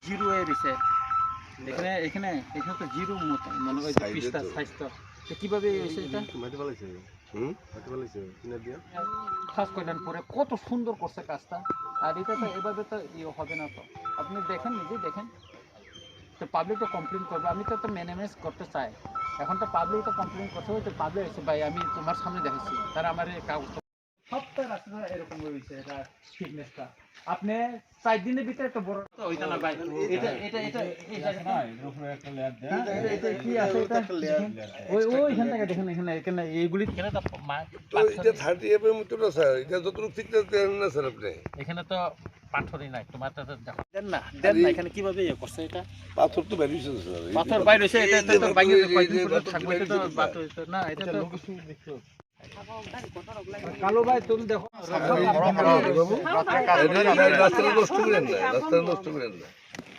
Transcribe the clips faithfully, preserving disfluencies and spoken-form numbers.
জিরো হয়ে রয়েছে। এখানে, এখানে, এখানে তো জিরো মতো, মনে হয় যে সাইডে পৃষ্ঠা তো। সাইজ তো। তো কিভাবে হয়েছে এটা? মাটি ফালাইছে। হুম? মাটি ফালাইছে। কিনা দিয়া? ফার্স্ট কয়লান পরে কত সুন্দর করছে কাজটা। আর এটা তো এভাবে তো ইয়ে হবে না তো। আপনি দেখেন, নিজে দেখেন। তো পাবলিক তো কমপ্লেন করবে। আমি তো, তো মেনেমেন্স করতে চাই। এখন তো পাবলিক তো কমপ্লেন করছে, ওই তো পাবলিক এসে, "ভাই, আমি তোমার সামনে দেখেছি।" তারা আমার এই কাগজ সবটা রাস্তা এরকম রয়েছে, এটা থিকনেসটা। আপনি চার দিনের ভিতরে একটা বড় তো ওইটা না ভাই। এটা, এটা, এটা, এই জায়গাটা। না, এটার উপরে একটা লেয়ার দেয়া। এটা, এটা কি আছে এটা? ওই, ওই এখান থেকে দেখেন, এখানে, এখানে এইগুলি এখানে তো মা-, তো এটা পাথর। থার্টি এফ এম তো না স্যার, এটা যতটুকু থিকনেস দেন না স্যার আপনি। এখানে তো পাথরই নাই, তোমার তো দেখো। দেন না, দেন না, আরে এখানে কিভাবে ইয়ে করছে এটা? পাথর তো বাইরে হয়েছে স্যার, এই পাথর যে বাইরে হয়েছে, এই এটা যে তো পাথর, বাইরে এই যে, কয়দিন এই যে পর্যন্ত পাথর থাকবে, এটা তো বাইরে হয়েছে। বাদ হইতো না, এটা তো লোকেশন দেখতে হবে। কালো ভাই, তুমি দেখো। এটা রাস্তা নষ্ট করেন না, রাস্তা নষ্ট করেন না।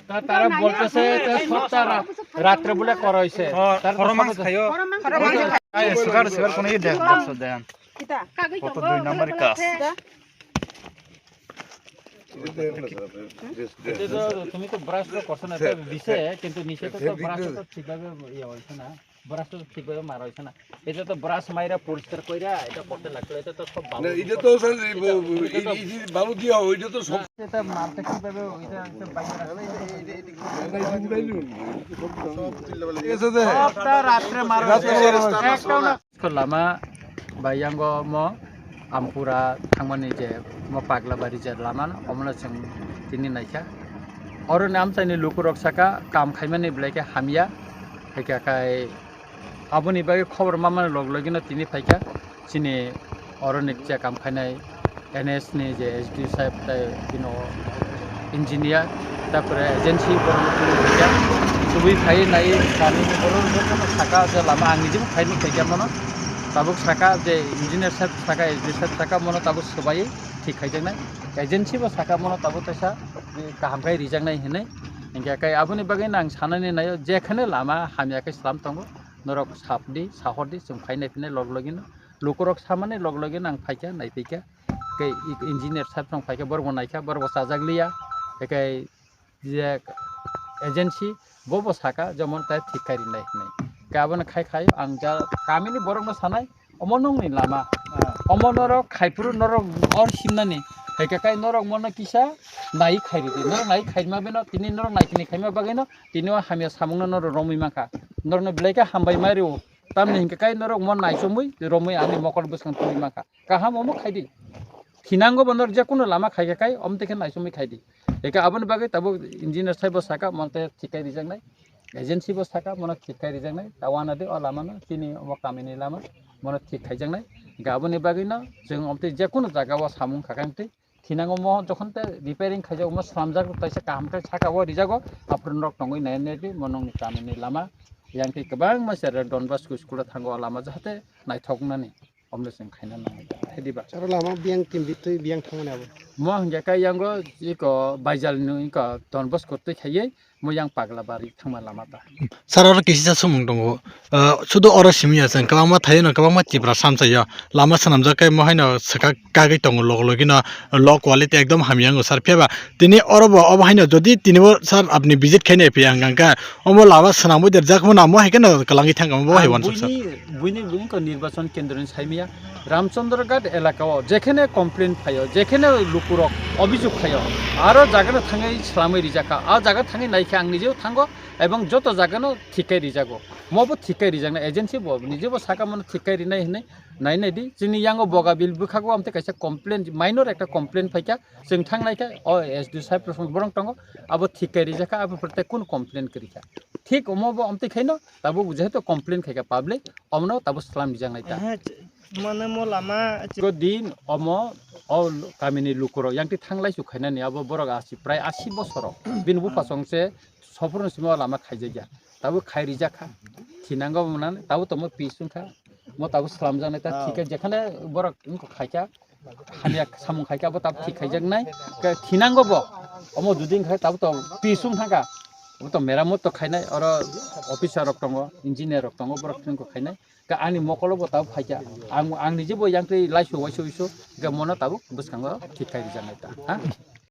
তা-, তারা বলতেছে এটা সবটা রা-, রাত্রে বলে করা হয়েছে। তারা তো সব খাইও। এই সুগার, সুগার কোনো ইয়ে দেখ-, দেখছো, দেন। কিতা? কত দুই নম্বর কাজ। এটা তো তুমি তো ব্রাশ তো করছো না, এটা দিছে, কিন্তু নিচে তো, তো ব্রাশ তো ঠিকভাবে ইয়ে হয়েছে না। ব্রাশ তো ঠিকভাবে মারা হয়েছে না। এটা তো ব্রাশ মাইরা পরিষ্কার কইরা এটা করতে লাগতো, এটা তো সব বালু। না, এটা তো স্যার, এই ব-, ব-, এই, এই যে বালু দিয়া হয়, এটা তো সব। এটা মারতে কিভাবে, ওইটা একটা বাইরে রাখতে হবে। এটা তো সব চিল্লাপাল্লা। ঠিক আছে, দে। সবটা রাত্রে মারা হয়েছে। রাত্রে মারা হয়েছে। একটা না। Lama bai yango mo Ampura thangmani je mo Paglabari je lama no, omono chwng tini naikha. Oro ni amchaini lukurok saka kam khaimani belai khe hamya, hai khe khai aboni bagwi khobor mamani log logino tini phaikha chini oro ni je kam khainai N S ni je S D O saheb tai bino engineer, tapore agency borok tubui phai nai kami borok jotono saka je lama ang nijebo phai nukha khe mono tabuk saka je engineer saheb saka S D O saheb saka mono tabuk swbai thik khaijaknai, agency bo saka mono tabuk teisa kaham khai rijaknai hinwi. Hinkhe kai aboni bagwi no ang sanani naio jekheno lama hamya khe slam tongo, norok sapdi sahordi chwng phai nai phinai log logino lukurok samani log logino ang phaikha naiphikha. Khe engineer saheb rok phaikhe borok bo naikha, borok bo chajak liya. Ekai je agency bo bo saka jemon tai thik khai rinai hinwi. Khe abono khai khai ang ja kamini borok no sanai, omo nongni lama. Omo norok khai phuru norok or simnani. Hai khe kai norok mono kisa nai khai ridi. Norok nai khai ma beno tini norok nai tini khai ma bagwi no tini o hamya samung no norok romwi mankha. Norok no belai khe hambai mai rwo. Tamni hinkhe kai norok mo naichomwi romwi ani mokol bwskang twi mankha. Kaham omo khaidi. Thinango bo norok jekunu lama khaikha kai omtwi khe naichomwi khaidi. Eke aboni bagwi tabuk engineer saheb bo saka mono thik khai rijaknai. Agency bo saka mono thik khai rijaknai. Ta wanadi o lama no chini omo kamini lama mono thik khaijaknai. Eke aboni bagwi no chwng omtwi jekunu jaga o samung kha khe thinango mo jokhon te repairing khaijak omo slamjak taisa kaham khe saka o rijago aphuru norok tongwi nai nai di mo nongni kamini lama. Yang twi kwbangma sera Don Bosco school o thango o lama jahate naithok nani omle chwng khaina nango. Hediba. Aro lama biyang kimbi twi biyang thangmani abo. Mo hingke kai yango iko baijal ni iko Don Bosco twi khaiye mo yang Paglabari thangma lama ta. Sir, oro kisi sa sumung tongo. Ah, sudu oro simi ya chwng kwbangma thaio no kwbangma Tipra samsai ya. Lama swnamjak kai mo haino swkak kagwi tongo log logi no low quality ekdom hamya wngo sir. Phiya ba tini oro bo obo haino jodi tini bo sir apni visit khai nai phiya hwnkha hwnkhe omo lama swnamwi derjak mo namo hai kheno kwlangwi thangkha mo bo hai wansuk sir. Buini, buini, buini ko nirbachon kendro ni saimaya Ramchandra Ghat elaka o jekhene complain phaio, jekhene lukurok obijog khaio, aro jaga no thangwi swlamwi rijak kha, a jaga thangwi naikhe ang nijeo thango ebong joto jaga no thik khai rijago. Mo bo thik khai rijaknai agency bo nijebo saka mano thik khai rinai hinwi. Nai nai di, chini yango Bogabil bwkhago amtwi kaisa complain, minor ekta complain phaikha, chwng thang naikha, o S D O saheb rok borok tongo, abo thik kai rijak kha, abo pore tei kunu complain kwrwi kha. Thik omo bo amtwi khaino, tabuk jehetu complain khaikha public, omono tabuk salam rijak nai ta. Ehe, ch-, mane mo lama ch- Go din omo, o kamini lukurok yang twi thang lai su khainani, abo borok asi, prai asi bosor rok. Bini bupha song se, sophurno simi o lama khaijakya. Tabuk khai rijak kha. Thinango mwnani, tabuk tomo pis wngkha. Mo tabuk slamjaknai ta thik khe jekhane borok wngkha khaikha. Hamya samung khaikha, abo tabuk thik khaijaknai. Khe thinango bo. Omo judi wngkha tabuk to pis wng thangkha. Abo to meramot to khainai, oro officer rok tongo, engineer rok tongo, borok wngkha khainai. Khe ani mokolo bo tabuk phaikha. Ang, ang nijebo yang twi laisu waisu waisu, khe mono tabuk bwskango thik khai rijaknai ta. Ha?